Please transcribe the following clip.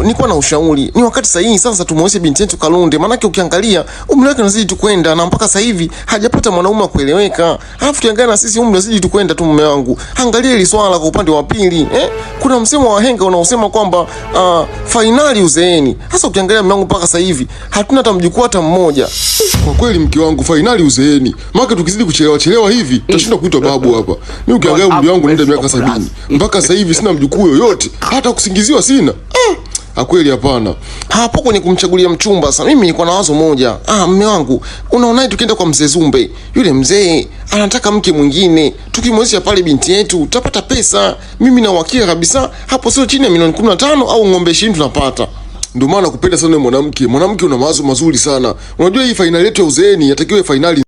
nilikuwa na ushauri, ni wakati sahihi sasa tumuoeshe binti yetu Kalunde, maanake ukiangalia umri wake unazidi tu kwenda na mpaka sasa hivi hajapata mwanaume wa kueleweka. Alafu tukiangalia na sisi umri unazidi tu kwenda tu, mume wangu. Angalia hili swala kwa upande wa pili, eh? Kuna msemo wa wahenga unaosema kwamba fainali uzeeni. Sasa ukiangalia mume wangu, mpaka sasa hivi hatuna hata mjukuu hata mmoja. Kwa kweli mke wangu, fainali uzeeni, maana tukizidi kuchelewa chelewa hivi tutashindwa kuitwa babu hapa. Mimi ukiangalia umri wangu naenda miaka 70, mpaka sasa hivi sina mjukuu yoyote, hata kusingiziwa sina. Ah, kweli hapana. Hapo kwenye kumchagulia mchumba sasa, mimi nilikuwa na wazo moja. Ah, mme wangu, unaonaje tukienda kwa mzee Zumbe? Yule mzee anataka mke mwingine, tukimwezesha pale binti yetu tutapata pesa. Mimi na uhakika kabisa hapo sio chini ya milioni 15 au ng'ombe 20 tunapata. Ndio maana nakupenda sana wewe mwanamke. Mwanamke una mawazo mazuri sana. Unajua hii fainali yetu ya uzeeni yatakiwa fainali